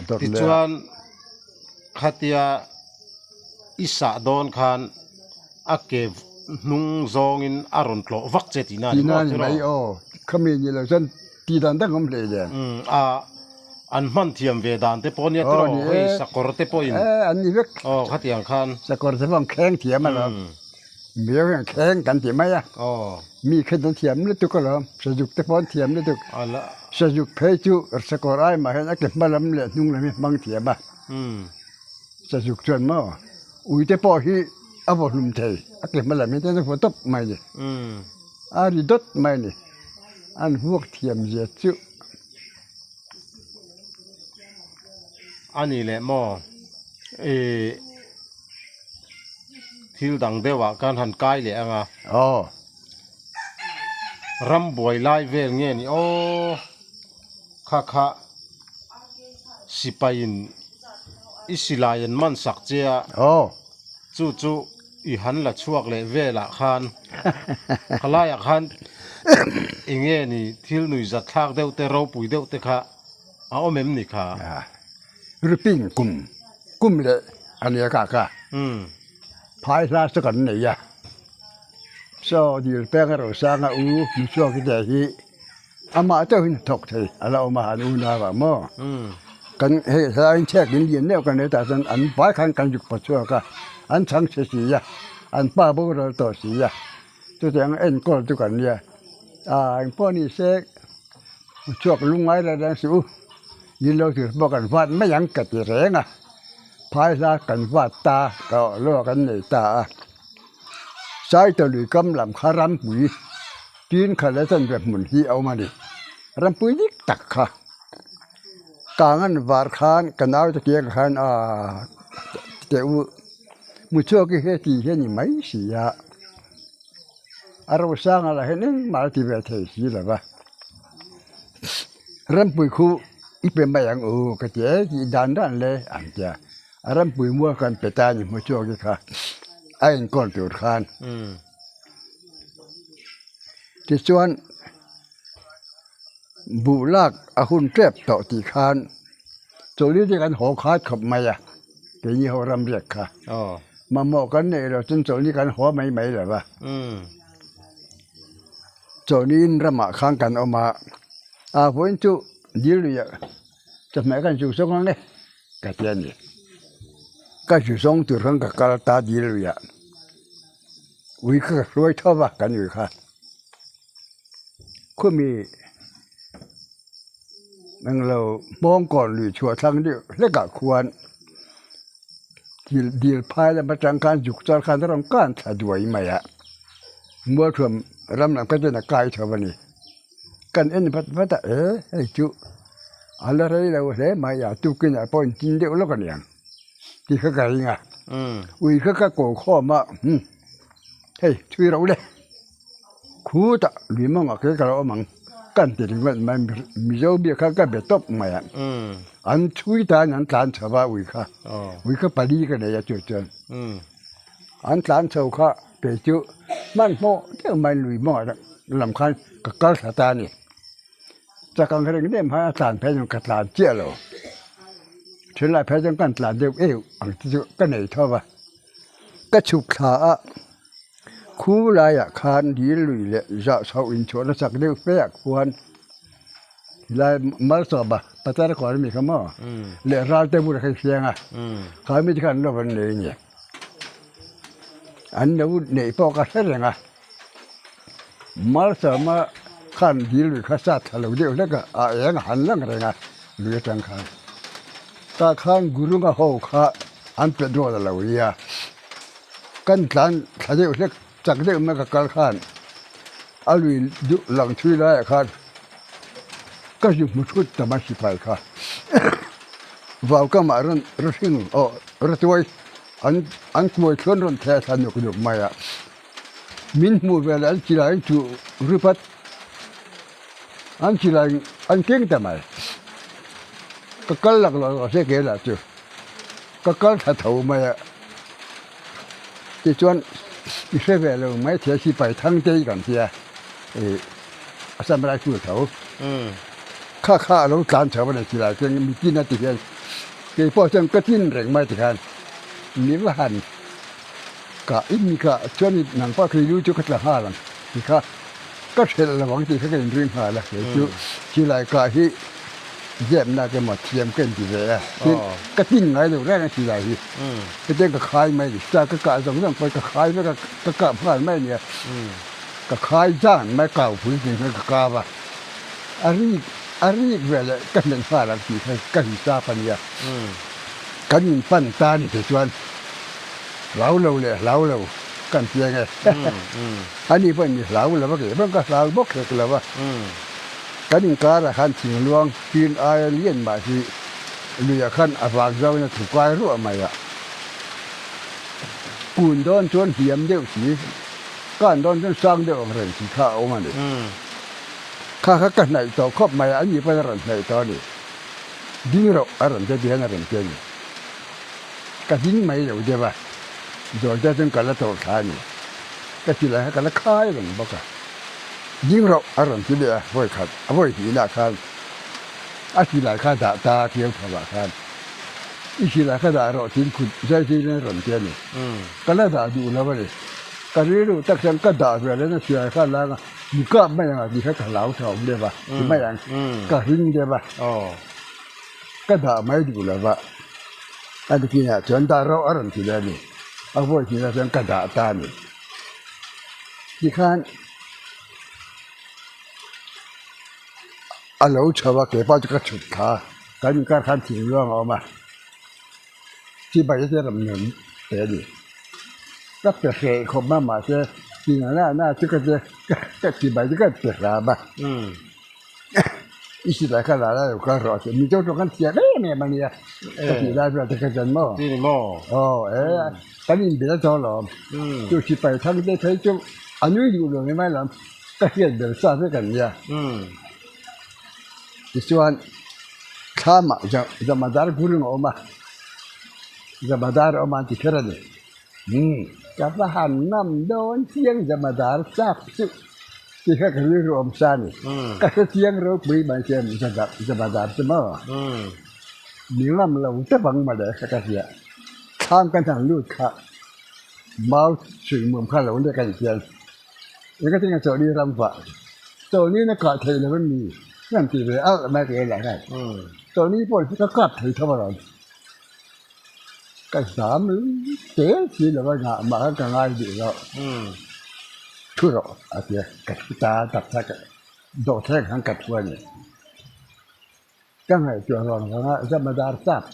Tichuan khatia i sah dawn khan a ke hnung zawngin a rawn tlawh vak che tihna a ni maw Tihna a ni mai aw, khami ni lo chuan tih dan dang awm hlei nen. A an hman thiam ve dan te pawh nia tiraw hei sakawr te pawhin an ni vek aw khatiang khan sakawr te pawh an kheng thiam alawm. Miau hian kheng kan ti mai a, mi khen an thiam lutuk alawm, sazuk te pawh an thiam lutuk. Sazuk phei chu sakawr ai mah hian a ke hma lam leh hnung lam hi a hmang thiam a, sazuk chuan maw ui te pawh hi a vaw hlum thei, a ke hma lam hi chuan a vaw tawp mai a ni, a ri dawt mai a ni, an vuak thiam zia chu. A ni leh maw ih. Thil dang deuhah khan han kai leh ang a. Aw. Ram buai lai vel nge ni aw. Kha kha sipaiin i silai an man sak che a. Aw. Chu chu i han la chhuak leh velah khan khalaiah khan eng nge ni thil nuihzat thlak deuh te ropui deuh te kha a awm em ni kha? Riping kum kum leh a nia ka ka phai hla chu kan nei a saw dil peng a rosanga u mi chhuak te hi amah chauhin thawk thei a la awm a han unau ah maw kan hei helaiin chhek in lian deuh kan nei tah chuan an vai khan kan zuk paw chhuak a an chhang chhe si a an pa boral tawh si a chutiang enkawl chu kan nia a engpawh ni se chhuak lungngai reng reng suh u. Ni lo tur pawh kan vat mai ang ka ti reng a, phai hla kan vat ta ka lawk kan nei ta a, Saitawlui kam lam kha rampui tin kha leh chuan ve hmun hi a awm a ni, rampui dik tak kha kang an var khan ka naute kiang khan aaa teh u muchhuak hi heti hi a ni mai si a, a rosanga lah hian engmah a ti ve thei si lo va. Rampui khu i pe mai ang u ka ti e tih dan dan le an ti a, a rampui mual khan pe ta a ni hmu chhuak te kha a enkawl tur khan. Tichuan buh lak a hun tep tawh tih khan chawlhni te kan haw khat khawp mai a, keini ho ram riak kha mamawh kan neih loh chuan chawlhni kan haw mai mai lo va. Chawhniin ramah khan kan awm a, a vawiin chu dil luiah chawhmeh kan zu zawng ang e ka ti a ni. Ka zu zawng tur khan ka kal ta dil luiah ui kha ka hruai tho va kan ui kha. Khumi englo hmawngkawn lui chhuah thlang deuh hlekah khuan dil phai lam atang khan zuk char khan a rawn kan thla duai mai a. Mualthuam ram lam kha chuan a kai tho a ni. Kan en vat vat a, e hei chu a la rei lo hle mai a, tukinah pawh in tin deuh lawk a niang tih kha ka ring a. Ui kha ka ko khawm a, umm hei chhui ro le, khutah lui mawngah kher ka lo awm ang ka han ti ringawt mai, Mizo biak kha ka be tawp mai a, an chhui tan an tlan chho va ui kha, ui kha pali ka nei a chu chuan. An tlan chho kha kei chu hmanhmawh deuh mai lui mawngah lam khan ka kal thla ta a ni. Chak ang reng em khan a tlan phei chuan ka tlan chiah lo. Thenlai phei chuan kan tlan deuh eu ang te chu ka nei tho va. Ka chhuk thla a, khu laiah khan dil lui leh zah chhoh inchhuah nasak deuh fe ah khuan Helai Malsawma Patar kawr ami kha maw leh Ralte bula kha i hriang a, kha mi te khan an lo van nei a ni. An lo neih pawh ka hre reng a, Malsawma khan dil lui kha sat thla lo deuh hlek a, a eng a han lang reng a lui atang khan. Tah khan Gurunga ho kha an petrol a lo nia, kan tlan thla deuh hlek chak deuh mai ka kal khan a lui duh lang thui laiah khan ka zu hmu thut ta mai sipai kha vau kamah rawn rawhring aw rawtuai an an kuai thluan rawn theh thla nuk nuk mai a min hmuh veleh an silai an chuh ripat an silai an keng ta mai ka kal laklawh rawh se ke lah chu ka kal thla tho mai a tichuan. I hre ve lo mai thei a sipai Thangtei kan tia i Assam Rifle tho kha kha a lo tlan chho a ni silai keng mitin a ti hian kei pawh chuan ka tin reng mai ti khan mi va han kah i mi kah chuan i nang pawh khi lu chu ka tla nghal ang ti kha ka hrelh lo ang tih kha ka inring nghal a kei chu silai kah hi zepna emaw thiam ka inti ve a tin ka tin ngai lo reng a silai hi. Hetiang ka khai mai ni, sa ka kah zawng zawng pawh ka khai vek a, ka kap nghal mai a nia. Ka khai zan mai kau pui tih kha ka kap a, a rik a rik ve leh ka hmelh nghal ang tih kha ka hisap a nia. Kan in pan ta ni te chuan hlau lo leh hlau lo kan piang e. Ani pawhin mi hlau lo a kei pawhin ka hlau bawk hek lo a. Kan inkarah khan thingluang pin aia lian mah hi Luiah khan a vang zauin a thu kai ruah mai a, kun dawn chuan hniam deuh si, kan dawn chuan sang deuh ang reng si kha a awm a ni. Kha kha ka hnaih tawh khawp mai a, ani pawn a rawn hnaih tawh a ni. Ding rawh a rawn ti a, tihian a rawn ti a ni. Ka ding mai lo deuh a, zawi te chuan ka la tawh thla a ni. Ka ti lai kha ka la khai reng bawk a, ding rawh a rawn ti leh a, vawi khat, a vawi hnihna khan. A silai kha dah ta a thiang tho ah khan i silai kha dah rawh tiin kut zai zir in a rawn ti a ni. Ka la dah duh lo a ni. Ka rilru tak chuan ka dah ve leh na silai kha a lang a, mi kap mai ang a tih kha ka hlau tha awm deuh a, ti mai ang, ka hring deuh a, ka dah mai duh lo va. A nikinah chuan dah rawh a rawn ti leh a ni. A vawi hnihah chuan ka dah ta a ni. Tikhan. A lo chho a keipawh chu ka chhut thla a, kan inkar khan thing luang a awm a, chibai te rawn nun pe a ni. Ka pe hreh khawp a mahse thing a na na chu ka che ka chibai chu ka pe hram a, i silai kha la la lo kal rawh a ti a, Mizo tawng kan thiam em em a nia ka tih lai vel te kha chuan maw aw e kan inbel tawh alawm chu sipai thang te phei chu a nui duh lo ni mai lam. Ka hriat ber sa vek an nia. Tichuan thlamah Jamadar Gurung a awm a, Jamadar a awm a an ti kher a ni. Ka va han ngam dawn chiang Jamadar chak chu ti kha ka rilru awm sa a ni. Ka hre chiang ropui mai che Jamadar chu maw? Mi ngam lo tep ang mawle kha ka hria. Thlam kan han lut kha mau suihmuam kha lo lek a ni chiang. Engati nge chawlhni ram vah? Chawlhni na kah theih lo em ni? Hian ti ve alh mai ka elah hian. Chawlhni pawh hi ka kap thei tho alawm. Ka zam te si lo a ngah mah kha ka ngai duh lo. Thu rawh a ti a, ka thu ta tak tak a, dawhthleng khan ka thu a ni. Ka ngaihtuah vang vang a, Jamadar chak.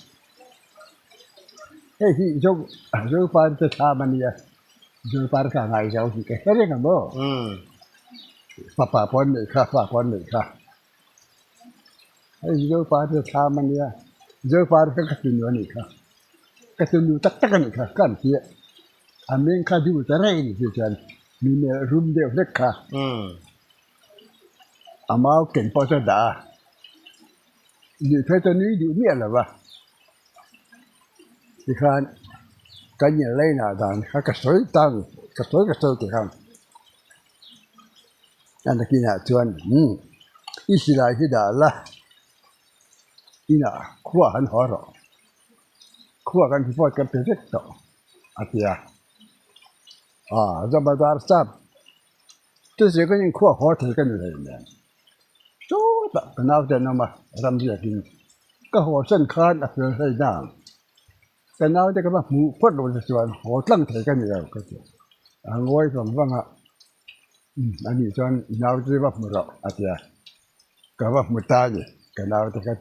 Hei hi Zopa te thlam a nia. Zopa te thlam ngai zo hi ka hre reng a maw? Fapa pawh an neih kha, fa pawh an neih kha. Hei hi Zopa te thlam a nia. Zopa te kha ka tunu a nih kha. Ka tunu tak tak a nih kha, ka an tia. A meng kha du ta reng a ni chu chuan mi melh rum deuh hlek kha. A mau ken pawh chu a dah a. Nuih phei chu a nui duh miah lo va, tikhan kan in lane ah dan kha ka sawi ta a ni, ka sawi ka sawi tikhan a nakinah chuan umm i silai hi dah la inah khua han haw rawh, khua kan report kan pe vek tawh a ti a, ah Jamadar sap chu zir ka inkhua haw thei ka ni hleinem. Chutah ka naute an awm a, ram biakin ka haw san khan a fel hlei dang. Ka naute ka va hmuh phawt loh te chuan haw tlang thei ka ni lo ka ti. A ngawi vang vang a, umm anih chuan i naute chu va hmu rawh a ti a, ka va hmu ta a ni ka naute kha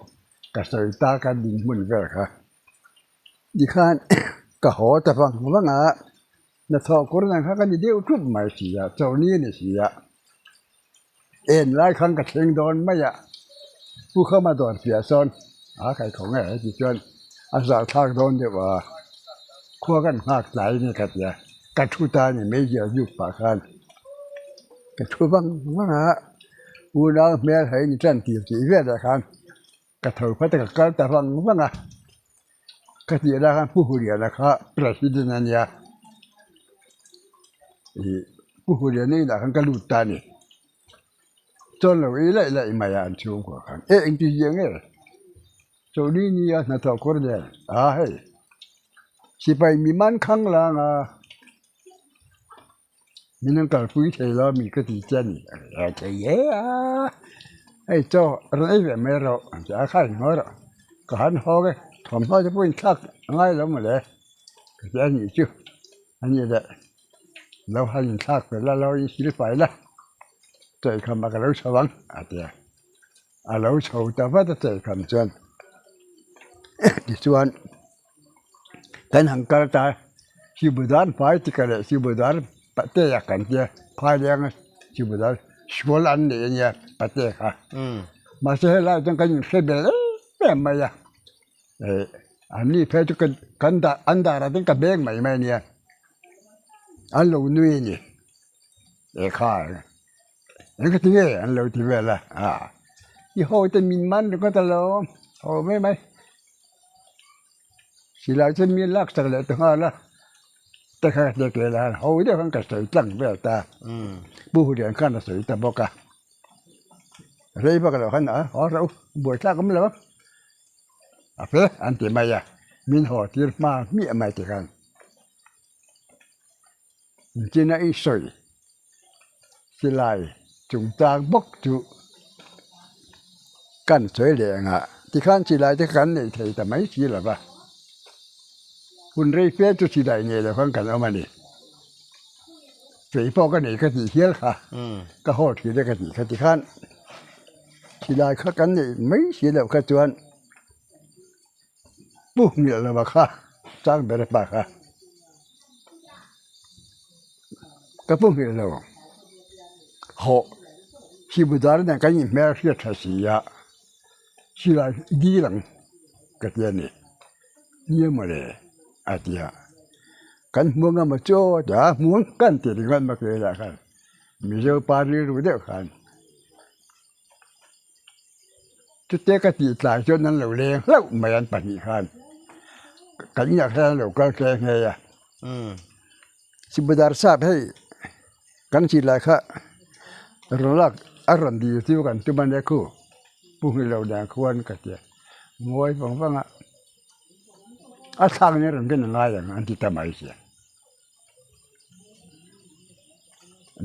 ka sawi ta ka dinhmun vel kha. Tikhan ka haw ta vang vang a, hnathawh kawr nen kha ka ni deuh thup mai si a, chawlhni a ni si a. En lai khan ka thleng dawn mai a, Pu Khama dawr piah sawn a kai kho nge ti chuan a zah thlak dawn deuh a, khua kan nghak tlai a ni ka ti a, ka thu ta a ni mai ziah zuk pah khan ka thu vang vang a, unau hmel hei ni tan tir tih velah khan Ka tho kha te ka kal ta vang vang a, ka tih lai khan Pu Huriana kha President a nia. Ih Pu Huliana inah khan ka lut ta a ni. Chuan lo ei laih laih mai a an chhungkua khan e engti zia nge chawlhni nia hnathawh kawr nen a hei sipai mi man khang lang a min an kalpui thei lo mi ka ti che a ni a thei e a hei chaw rawn ei ve mai rawh an ti a kha in ngawi rawh ka han hawk e thawmhnaw te pawh inthlak a ngai lo mawle ka ti a nih chu a ni leh. Lo han inthlak fel a, lo insil fai la, chawlhkham ah ka lo chho ang a ti a, a lo chho ta vat a chawlhkham chuan tichuan kan han kal ta a, Sibudan fai tika leh Sibudan Patea kan tia Phaileng a Sibudan sual an nei a nia Patea kha mahse helaiah chuan kan inhre ber em em mai a. An ni phei chu kan dah an darah chuan ka beng mai mai a nia an lo nui a ni lehkha eng ka ti nge an lo ti vel a ah i ho te min man ringawt alawm ho mai mai silai chuan mi lak sak leh ta nghal a te kha ka ti a ho deuh khan ka sawi tlang vel ta pu Hulian khan a sawi ta bawk a rei vak loh khan a haw rawh u buaithlak awm lo a. A fel an ti mai a, min haw tir hma hmiah mai ti khan inchina i sawi silai chungchang bawk chu kan sawi leh ang a, tikhan silai te kan nei thei ta mai si lo va, hun rei fe chu silai nei lo khan kan awm a ni. Kei pawh ka nei ka tih hial kha, ka haw thin e ka tih kha tikhan. Silai kha kan neih mai si loh kha chuan pu hmiah lova kha chang ber pa kha ka pu hmiah lo hawh Sibudar nen kan inhmel hriat tha si a silai dil ang ka ti a ni nia mawle a ti a kan hmuang emaw chu a ti a hmuang kan ti ringawt mai keimah khan Mizo pa rilru deuh khan. Chute ka tih tlai chuan an lo leng hlauh mai an pahnih khan kan inah khan an lo kal tle nghe a Sibadar sap hei kan chih lai kha rawn lak a rawn dil chu kan tum a nia khu pu hmilo dan khuan ka tia ngawi vang vang a a thlak nen rawn ken a ngai ang an ti ta mai sia.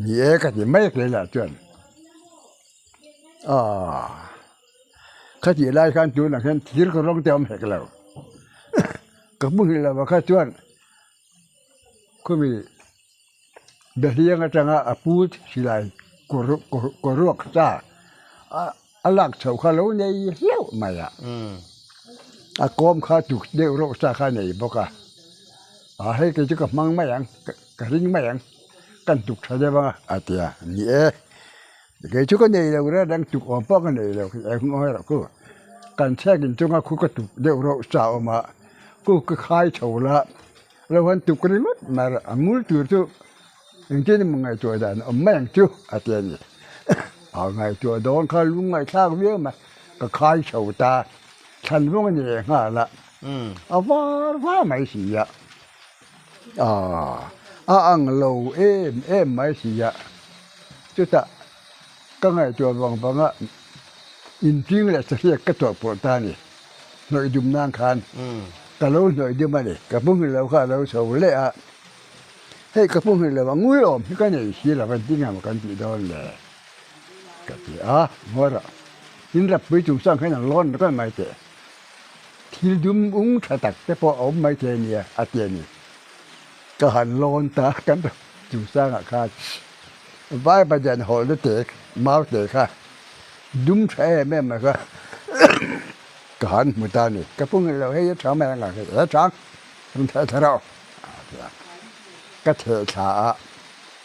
Ni e ka ti mai hle lah chuan aaa khatih lai khan tunah hian thir ka rawng te a awm hek lo ka hmu hnih lo kha chuan khumi behliang atanga a pu silai kawr kawr ruak sa a lak chhoh kha lo nei hlauh mai a a kawm kha tuk deuh rawh sa kha a nei bawk a ah hei kei chu ka hmang mai ang ka ring mai ang ka tuk tha deuh ang a ti a ni e kei chu ka nei lo reng reng tuk awm pawh ka nei lo eng erawh chu kan chhiat inchunga khu ka tuk deuh rawh sa a awm a khu ka khai chho la lo han tuk ringawt mai a ngul tur chu. Engtin emaw ngaihtuah dan awm mai ang chu a ti a ni. A ngaihtuah dawn kha lung ngaihthlak viau mai, ka khai chho ta, thlan vawng a ni leh nghal a, a var var mai si a, aaa a ang lo em em mai si a, chutah ka ngaihtuah vang vang a inching leh sahriak ka chawhpawlh ta a ni, hnawih dum nan khan ka lo hnawih dum a ni, ka pu hmel lo kha a lo chho leh a. Hei ka pu hmel lo a ngul awm hi ka nei si lo a ding ang kan tih dawn le ka ti a ngawr a tin rappui chung chuan khan an lawn ringawt mai teh thil dum ung tha tak te pawh a awm mai thei a nia a ti a ni ka han lawn ta kan rap chung sangah khan vai bajan hawlhna te mau te kha dum tha em em mai kha ka han hmu ta a ni ka pu hmel lo hei a tha mai ang a he chang rawn theh thla reuh. Ka theh thla a,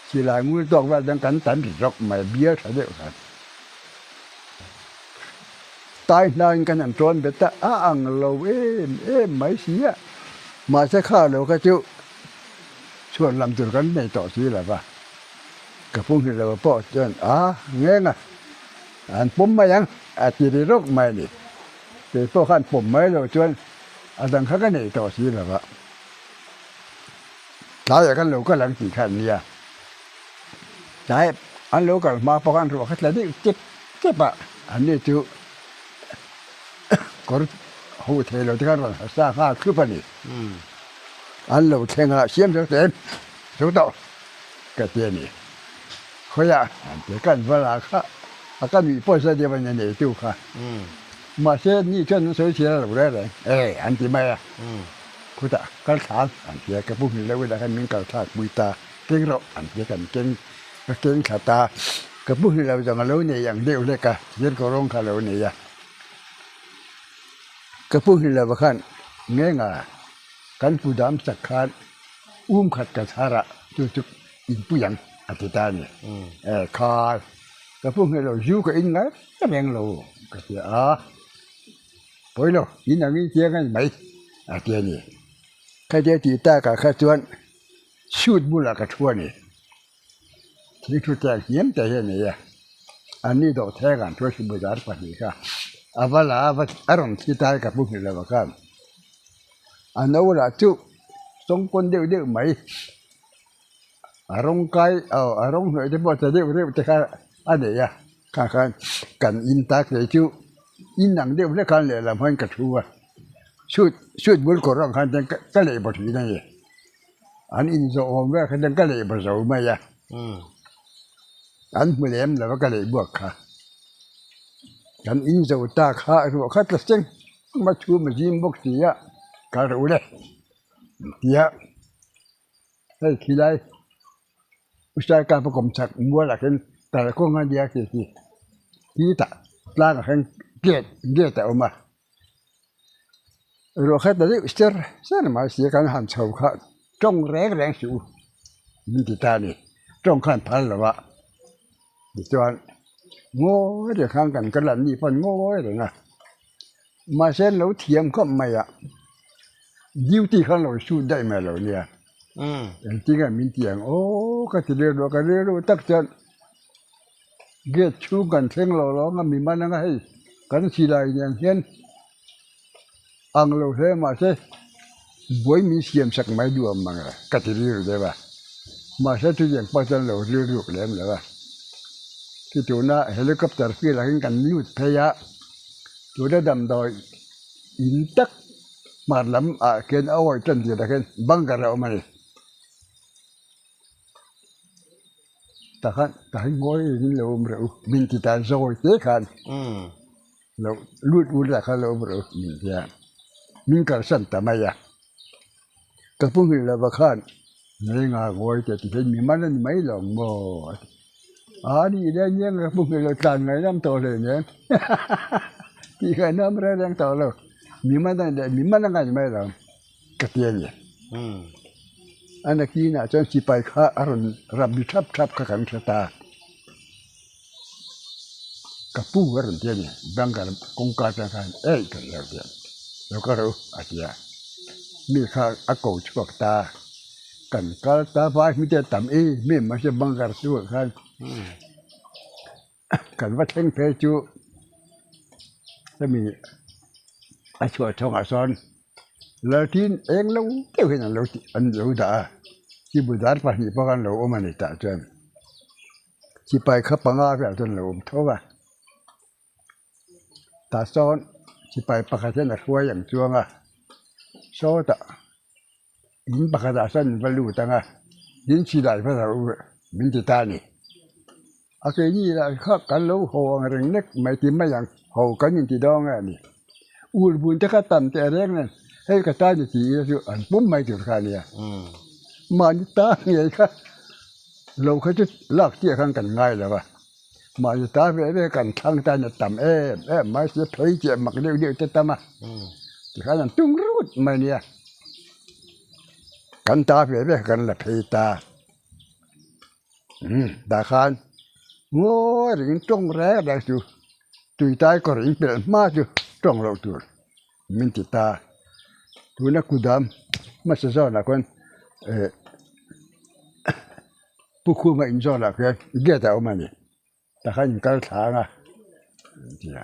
silai ngul tawk vel chuan kan tan ri rawk mai, bial tha deuh khan. Tai hnaiin kan han tawn bet a, a ang lo em em mai si a, mahse kha lo kha chu chhuan lam tur kan nei tawh si lo va, ka pu nghilh lo pawh chuan a ngeng a, an pawm mai ang a ti ri rawk mai a ni. Kei pawh khan pawm mai loh chuan a dang kha ka nei tawh si lo va. Tlaiah kan lo kal ang tih kha an nia. Tlai an lo kal hma pawh khan ruah kha tla deuh chep chep a, an ni chu kawr ho thei lo te khan rawn ha sa nghal thlup a ni. An lo thleng a, siam zo teh em? Zo tawh ka ti a ni. Khawiah an ti kan va la kha a ka nuih pawh sa deuh a ni a neitu kha. Mahse ni chuan an sawi chhiar a lo reng reng e an ti mai a. Khutah kal thlan an ti a, ka pu hmil deuh inah khan min kal thlak pui ta. Keng rawh an ti a kan keng ka keng thla ta. Ka pu hmil lo zawng a lo nei ang deuh hlek a, thir kawr rawng kha a lo nei a. Ka pu hmil lo khan ngenga kan pu dam sak khan um khat ka chhar a chu chu in pui ang a ti ta a ni. E khai ka pu hmel lo zu ka in ngai reng lo ka ti a, pawi lo in ang in chiang a ni mai a ti a ni. Khatia tih takah kha chuan suit bulah ka thu a ni. Thing thu teng hniam te hi a nei a, an ni dawh theng an thu a Sibudar pahnih kha a va la a va a rawn thi ta ka pu hmu lo khan a no lah chu tawngkawn deuh deuh mai a rawng kai aw a rawng hnawih te pawh ta deuh deuh te kha a nei a kha khan kan in ta kei chu in ang deuh hlek khan lehlam hawn ka thu a suit suit bul kawr ang khan ka leh baw thin a ni. An inzawh awm vel kha chuan ka leh baw zo mai a, an hmu lem lo a ka leh buak kha. Kan inzo ta kha ruah kha tla seng a chhum a zim bawk si a, kal rawh u le tia hei khilai U Saikapa kawm chak mualah khan kalkawng a nia tih hi khitah tlangah khan gate gate a awm a. Ruah khat ta deuh ser ser mai si kan han chho kha tawng reng reng suh u min ti ta a ni tawng khan phal lo a tichuan ngawi reng khan kan kal a an ni pawn ngawi reng a mahse an lo thiam khawp mai a duty khan lo shoot daih mai lo nia engtin nge min ti ang aw ka ti rilru a ka rilru tak chuan. Gate chhung kan thleng lo lo anga mi man anga hei kan silai nen hian ang lo hle mahse buai min siam sak mai duh ang mang e ka ti rilru deuh a mahse chutiang pawh chuan lo rilruk lem lo a chu tuna helicopter field ah hian kan lut phei a tuna damdawi in tak hmar lam ah khian a awi tan tir ah khian bunker a awm a ni. Takhan ka hi ngawi in lo awm reuh u min ti ta zawi te khan lo lut ul lah khan lo awm reuh u min ti a min kalsan ta mai a ka pu hmel lova khan Renga ngawi te ti hian mi man a ni mai lo ang maw a ti a ni le nia ka pu hmel lo tlan ngai lam tawh hle nen tih kha an awm reng reng tawh lo mi man a ni leh mi man a ngai mai lo ang. Ka ti a ni. A nakinah chuan sipai kha a rawn rap ri thap thap kha kan hre ta. Ka pu a rawn ti a ni. Bunker kawngka atang khan ei kan lo ti a, lo kal rawh u a ti a. Mi kha a ko chhuak ta. Kan kal ta vai hmite a tam em em mahse bunker chhungah khan Kan va thleng phei chu hemi a chhuah chhawngah sawn laltin eng lo deuh hian an lo tih an lo dah a chibudar pahnih pawh khan lo awm a ni tah chuan sipai kha panga velah chuan an lo awm tho a tah sawn sipai pakhat hian a hruai ang chuang a sawtah in pakhatah sawn in va lut ang a in silai va rawh u min ti ta a ni. A keini lah kha kan lo haw ang reng nek mai ti mai ang haw kan inti dawng a ni. Ur bun te kha tam teh reng nen hei ka tan i ti ila chu an pum mai tur kha a nia. Mahni ta ngei kha lo kha chu lak chiah khan kan ngai lo va, mahni ta ve ve kan thlang tan a tam em em mai sia phei chiah mak deuh deuh te tam a tikhan an tum rut mai a nia. Kan ta ve ve kan la phei ta. Umm tah khan ngawi rengin tawng reng reng chu tuitai kawr in pelh hma chu tawng loh tur min ti ta tuna kudam hmasa zawnah khuan eh pu khuma in zawnah khian gate a awm a ni tah khan in kal thla ang a tia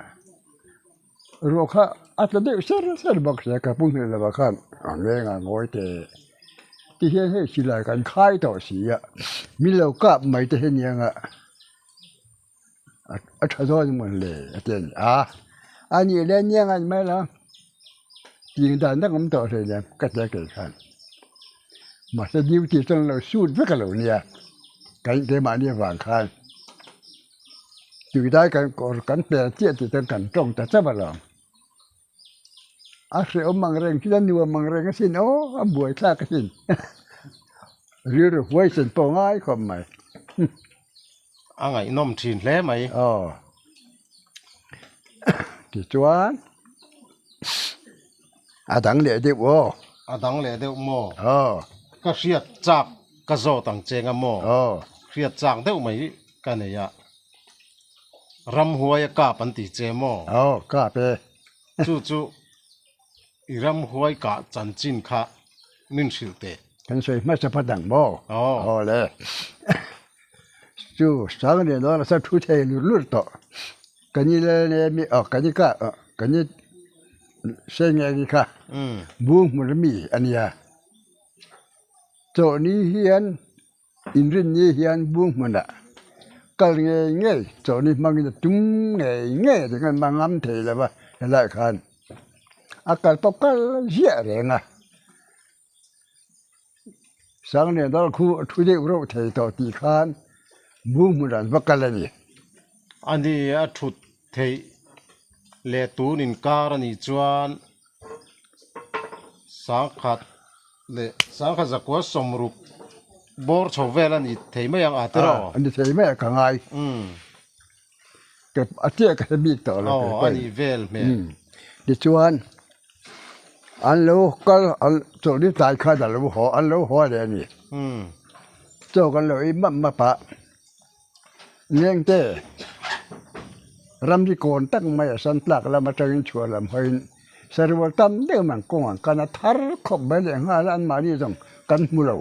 ruah kha a tla deuh ser ser bawk sia ka pu hmel lovah khan a ngeng a ngawi teh. Ti hian hei silai kan khai tawh si a, min lo kap mai te hi aniang a, a tha dawn emaw le a ti a ni a, a nih leh aniang a ni mai lo, tih dan dang awm tawh hlei nen ka ti a kei khan. Mahse duty chuan an lo shoot vek a lo nia, kan keimahni avang khan tuidai kan kawr kan hmel chiah tih chuan kan tawng ta chauh alawm. A hrehawm ang reng thil a nuam ang reng asin aw a buai thlak asin rilru huaisen pawh ngai khawp mai. A ngaihnawm thin hle mai. Aw tichuan a dang leh deuh aw. A dang leh deuh maw? Aw. Ka hriat chak ka zawt ang che nga maw? Aw. Hriat chak deuh mai ka nei a. Ramhuai a kap an ti che maw? Aw, kap e. Chu chu i ramhuai kah chanchin kha min hrilh teh. Kan sawi hmasa phat ang maw? Aw. Aw le. Chu Sanglian dawn a sa thu thei lur lur tawh. Ka ni lel ne mi aw ka ni ka ka ni Sengeng kha bung hmun mi a nia. Chawhni hian Inrinni hian bung hmunah kal ngei ngei chawhni hmangin a tum ngei ngei a ti khan a ngam thei lo va helaiah khan a kal pawh kal ziah reng a Sanglian dal khu a thu deuh reuh thei tawh tih khan bung hmunah an va kal a ni. A ni a thut theih leh tun inkar a nih chuan sangkhat leh sangkhat zakua sawmruk bawr chho vel a ni thei mai ang a tiraw? A ni thei mai a ka ngai. A chiah ka hre bik tawh lo. Aw a nih vel hmel. Tichuan an lo kal an chawlhni tlai khan a lo haw an lo haw leh a ni. Chaw kan lo ei map map a. Lengte ramri kawn tak mai a san tlak lam atangin chhuah lam hawiin sarual tam deuh mai ang kawng ang kan a thar khawp mai leh nghal a anmahni zawng kan hmu lo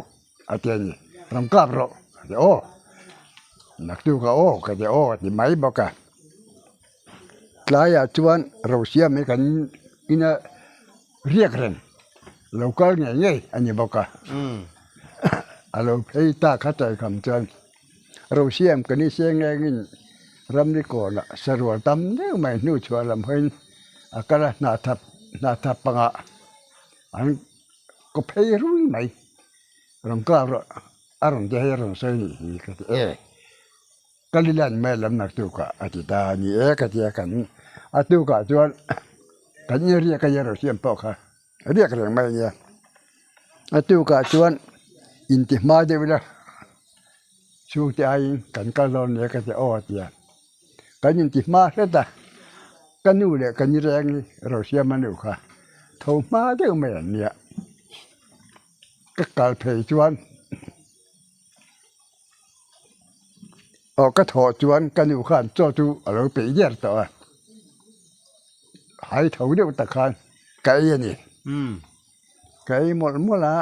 a ti a ni rawn kap rawh a ti aw naktuk a aw ka ti aw a ti mai bawk a tlaiah chuan rosiam hi kan ina riak reng lo kal ngei ngei a ni bawk a a lo phei ta kha tawikham chuan. Rosiam ka ni se ngengin ramri kawnah sarual tam deuh mai hnu chhuah lam hawiin a kal a hnahthap hnahthap pangah an kaw phei rui mai rawn kap rawh a rawn ti hei a rawn sawi nih hi ka ti e ka li lan mai lam naktukah a ti ta a ni e ka ti a kan a tukah chuan kan inriak a nia Rosiam pawh kha. Riak reng mai a nia. A tukah chuan inti hma deuh ila chhungte aiin kan kal dawn nia ka ti aw a ti a. Kan inti hma hret a, ka nu leh ka ni reng hi Rosiama nu kha tho hma deuh mai an nia. Ka kal phei chuan aw ka thawh chuan ka nu khan chaw chu a lo peih der tawh a. Hai tho deuh tak khan ka ei a ni. Ka ei mawlh mawlh a,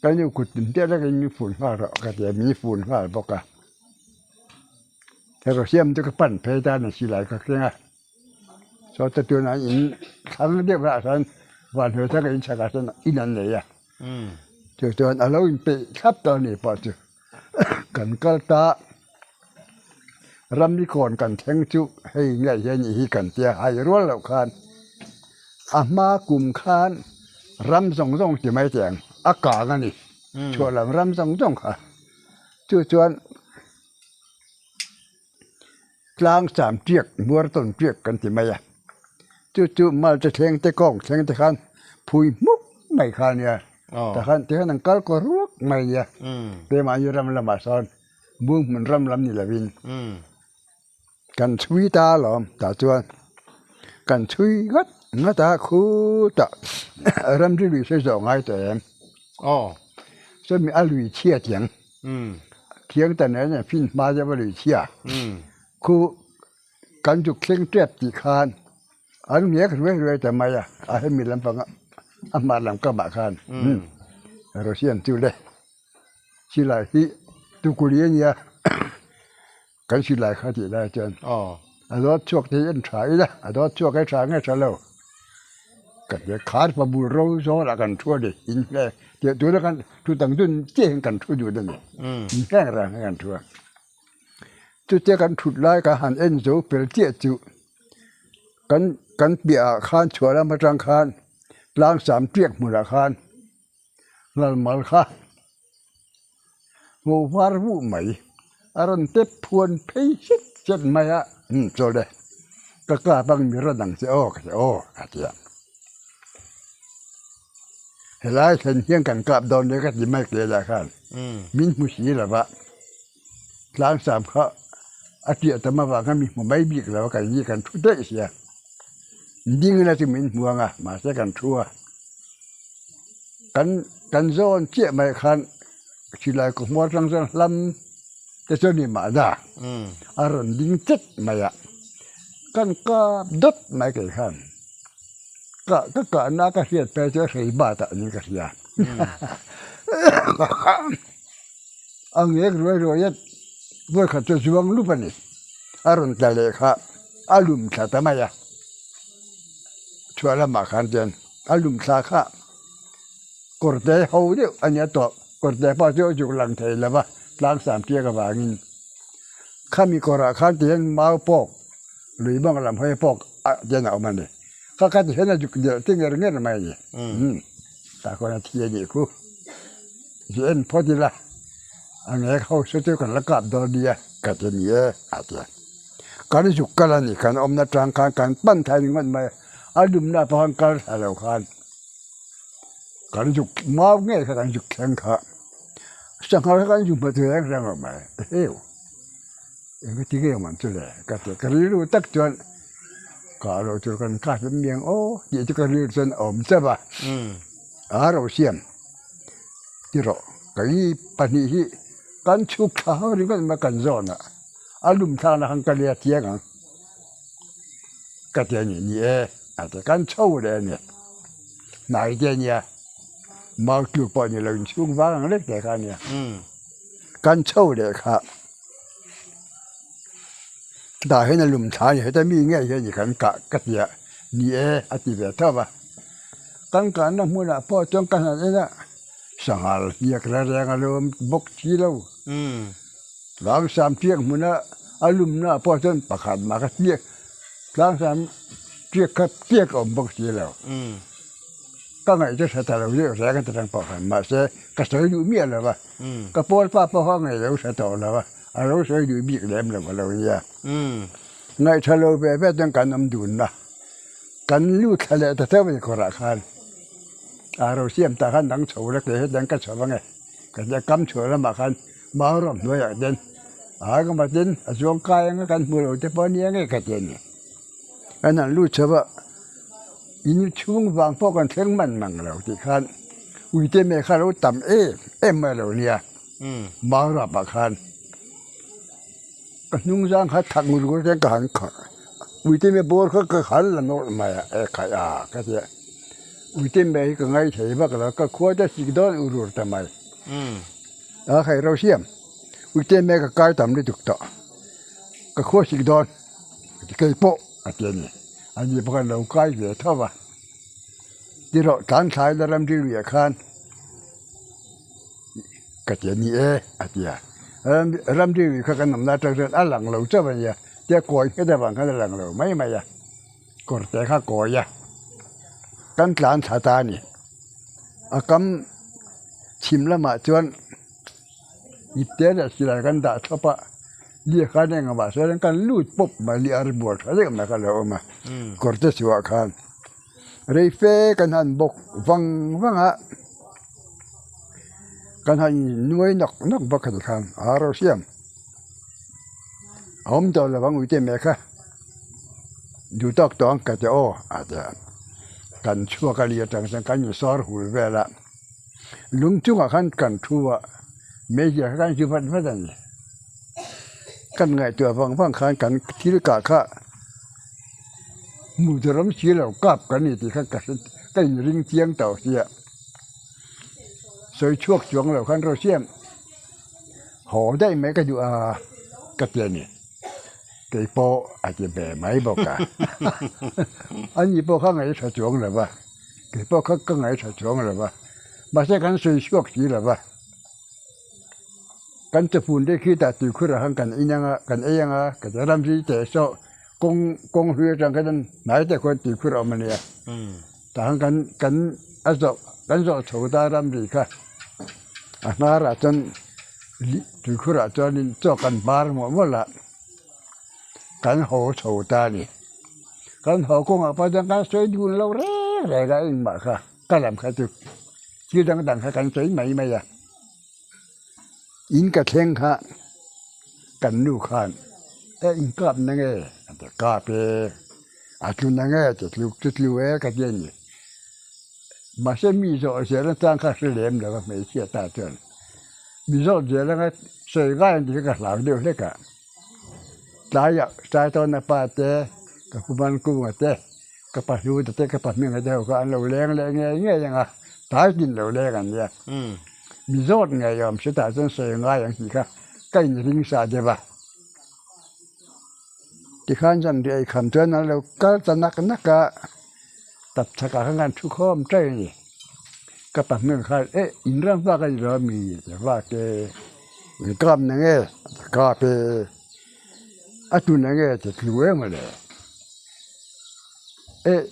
ka nu kut tin te atangin min fun nghal rawh ka ti a, min fun nghal bawk a. Rosiam chu ka pan phei ta a ni silai ka keng a, sawta tunah in thlang deuh lah sawn vanhnuai thlang in chhakah sawn in an nei a. Chu chuan a lo inpeih thlap tawh a ni pawh chu kan kal ta. Ramri kawn kan thleng chu hei ngei hi a nih hi kan tia hai rual loh khan a hma kum khan ram zawng zawng ti mai teh ang a kang a ni chhuah lam ram zawng zawng kha chu chuan tlang cham tiak muar tawn tiak kan ti mai a chu chu mal te thleng te kawng thleng te khan phui hmuk mai kha a nia takhan tikhan an kal kaw ruak mai a nia keimahni ram lamah sawn. Bung hmun ram lam ni lovin kan chhui ta alawm tah chuan kan chhui nghat nghat a khutah ramri lui sawi zawh ngai tawh em sawmi a lui chhia tiang thiang ta nen a fin hma deuh a lui chhia khu kan zuk thleng tep tih khan an ngek ruai ruai ta mai a a hemi lampang a hmar lam kamah khan Russian chu le. Silai hi tukuli a nia kan silai kha tih lai chuan a dawt chhuak te hi en tha ila a dawt chhuak hi tha nge tha lo ka ti a khar pa bul ro zawlah kan thu a ni in hle. Tiah tuna kan thu dang dun chiah hian kan thu dun a ni. Inheng rang hian kan thu a. Chutia kan thut lai kan han en zo fel chiah chu kan kan piah ah khan chhuah lam atang khan tlang sam tiak hmunah khan ngalmal kha ngo var vuh mai a rawn tep phuan phei zet zet mai a umm chawlh e ka kap ang mi rawn ang che aw ka ti aw a ti a helai thlen hian kan kap dawn nia ka ti mai kelah khan min hmu si lo va tlang sam kha a tiah tam avang khan mi hmu mai bik lo a kan ni kan thu daih sia ding ila chu min hmu ang a mahse kan thu a. Kan kan zawn chiah mai khan silai kaw hmuar tang chuan hlam te chu a ni mahna a rawn ding chet mai a, kan kap dawt mai kei khan ka ka kahna ka hriat phei chu a hrei bat ah niin ka hria a ngek ruai ruai a vawikhat chu a zuang lup a ni a rawn tla leh kha a lum thla ta mai a chhuah lamah khan chuan. A lum thla kha kawrte ho deuh a nia tawh, kawrte pawh chu a zuk lang thei lo va, tlang sam tiak avangin khami kawrah khan ti hian mau pawk lui bang lam hawi pawk ah te hian a awm a ni, kha kha ti hian a zuk delh te nger nger mai a ni, umm tah khawn a thi a nih khu, zu en phawt ila a ngek ho saw chu kan la kap dawn nia ka ti ni e a ti a. Kan zuk kal a ni, kan awmna tang khan kan pan thai ringawt mai a, a lumna pawh khan kal thla lo khan kan zuk mau ngei kha kan zuk thleng kha sangha kha kan zu hma chu reng reng lo mai eheu eng ti nge awm ang chu le ka ti a, ka rilru tak chuan kah loh tur kan kap em miang aw tih chu ka rilru chuan a awm chauh a, a ro siam ti rawh kei pahnih hi kan chhuk thla ho ringawt mai kan zawn a. A lum thlakna khan ka lia chiang ang ka ti a ni, ni e a ti kan chho leh a ni, hnai te a nia mau tluk pawh ni lo inchhung vang ang lek te kha a nia, kan chho leh kha tah hian a lum thla a ni heta mi ngei hian i kan kah ka ti a, ni e a ti ve tho va, kan kahna hmunah pawh chuan ka han en a sanghal hniak la reng a lo awm bawk si lo. Tlangsam tiak hmuna a lumna ah pawh chuan pakhat mah kha tiak tlangsam tiak kha tiak a awm bawk si lo. Ka ngaih chu hre ta lo deuh reng a ti reng pawh khan mahse ka sawi duh miah lo va, ka pawl pa pawh kha a ngaih lo hre tawh lo va, a lo sawi duh bik lem lo a lo nia. Ngaihṭha lo ve ve chuan kan awm dun a, kan lut thla leh ta chauh a ni kawrah khan. A ro siam tah khan dang chho la kei hetiang ka chho ang e. Ka tia kam chhuah lamah khan mau ram hnuaiah ten a ka ma tin a zuang kai anga kan hmu lo te pawh a nia ngei ka ti a ni. Kan han lut chho a, in chhung vang pawh kan thleng man mang lo tih khan uite meh kha a lo tam em em mai a lo nia mau ramah khan ka hnung zang kha thak ngur ngur ten ka han khawrh uite meh bawr kha ka han la nawlh mai a e khai a ka tia. Uite meh hi ka ngai thei vak lo, ka khua te sik dawn ur ur ta mai. A khai ro siam, uite meh ka kai tam lutuk tawh, ka khua sik dawn kei pawh a ti a ni. Ani pawh khan lo kai ve tho va, tirawh tlan thlai la ram rilruiah khan ka ti a ni e a ti a. Ram rilrui kha kan awmna atang chuan a lang lo chauh a nia, tia kawi nghet avang khan a lang lo mai mai a. Kawr te kha kawi a, kan tlan thla ta a ni. A kam chhim lamah chuan ipte leh silai kan dah thlawp a, liak khan eng engah sawn kan lut pawp mai a, liar bual tha deuh mai kha a lo awm a, kawr te chhuah khan rei fe kan han bawk vang vang a, kan han nuai nawk nawk bawk a ti khan a ro siam. A awm tawh lo ang uite meh kha duh tawk tawh ang ka ti aw a ti a, kan chhuak a li atang chuan kan insawr hul vel a, lung chungah khan kan thu a, meizial kha kan zu vat vat a ni, kan ngaihtuah vang vang khan kan thil kah kha hmuh tur awm si lo kap kan ni tih kha ka hre ka inring chiang tawh sia, sawi chhuak chuang lo khan Rosiam. Haw daih mai ka duh a ka ti a ni. Kei pawh a ti ve mai bawk a. Ani pawh kha ngaihthla chuang lo va, kei pawh kha ka ngaihthla chuang lo va. Mahse kan sawi chhuak si lo va. Kan chawhmun te khi tah tuikhur ah khan kan in anga kan ei anga ka ti a ramri teh saw kawng kawng hlui atang khan hnai te khuan tuikhur a awm ania tah khan kan kan a zawh kan zawh chho ta ramri kha a hnar ah chuan tuikhur ah chuanin chaw kan bar mawlh mawlh a kan haw chho ta a ni kan haw kawngah pawh chuan kan sawi dun lo reng reng a engmah kha ka lam kha chu thil dang dang kha kan sawi mai mai a. In ka thleng kha kan nu khan e in kap na nge a ti kap e a tlu na nge ti tlu chu tlu e ka ti a ni mahse mi zawh zel atang kha hre lem lo a hmeichhia ta chuan mi zawh zel anga sawi ngai ang tih kha ka hlau deuh hlek a tlaiah tlai tawna pa te ka pu Mankuma te ka pa Hluta te ka pa Hminga te ho kha an lo leng leh ngei ngei ang a tlai tin lo leng an nia. Mi zawt ngei awm si tah chuan sawi ngai ang tih kha ka inring sa deuh a. Tikhan chuan ri ei kham chuan an lo kal ta nak nak a, tap chhakah khan kan thu khawm ṭai a ni. Ka pa hmel khan eh in ram vak a ni lo a mi ti vak e, in kap na nge ti kap e, a tun na nge ti tlu em a le. Eh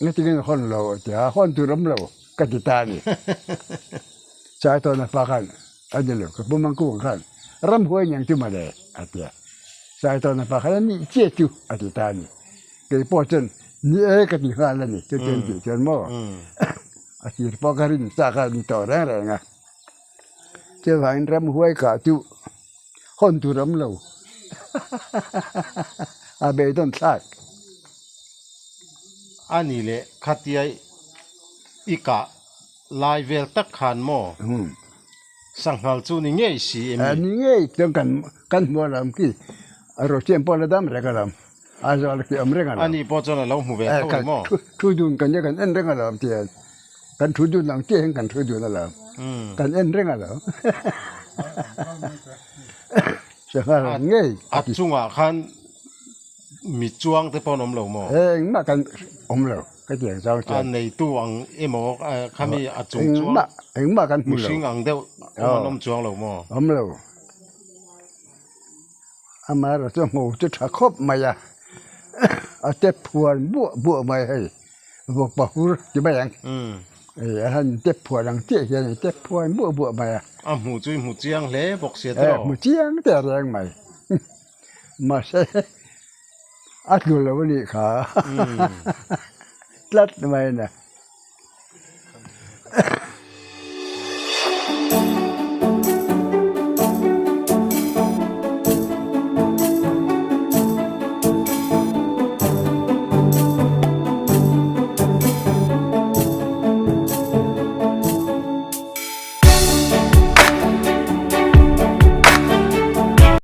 ngatinge na hawn lo a ti a, hawn tur awm lo. Ka ti ta a ni. Chai tawn a pa khan a ni lo, ka pu Mangkung khan ramhuai niang chu mawle a ti a. Chai tawn a pa khan a nih chiah chu a ti ta a ni. Kei pawh chuan ni e ka ti nghal a ni, chu chuan tih chuan maw a tir pawh ka rin chak a ni tawh reng reng a. Chuvangin ramhuai kah chu hawn tur awm lo a beidawn thlak. A ni leh khatia i kah lai vel tak khan maw? Sanghal chu ni ngei si em ni? Ni ngei chuan kan kan hmu a lam khi Rosiam pawh la dam reng a lam Aizawl khi awm reng a lam. A ni pawh chuan a lo hmu ve tho em maw? Thu dun kan nia kan en reng a lam tihian kan thu dun ang chiah hian kan thu dun a lam kan en reng a lam Sanghal ngei. A chungah khan Mi chuang te pawh an awm lo maw? Engmah kan awm lo ka ti ang chang chuan. A neitu ang emaw khami a chung chuang engmah engmah kan hmu lo. Mihring ang deuh awm an awm chuang lo maw? Awm lo. Amaherawh chu hmu chu tha khawp mai a, a tep phuan buah buah mai hei vawkpa hur ti mai ang. A han tep phuan ang chiah hian a tep phuan buah buah mai a. A hmu chu i hmu chiang hle bawk sia tiraw? Hmu chiang te a reng mai. Mahse a tlu lo a nih kha tlat mai a ni.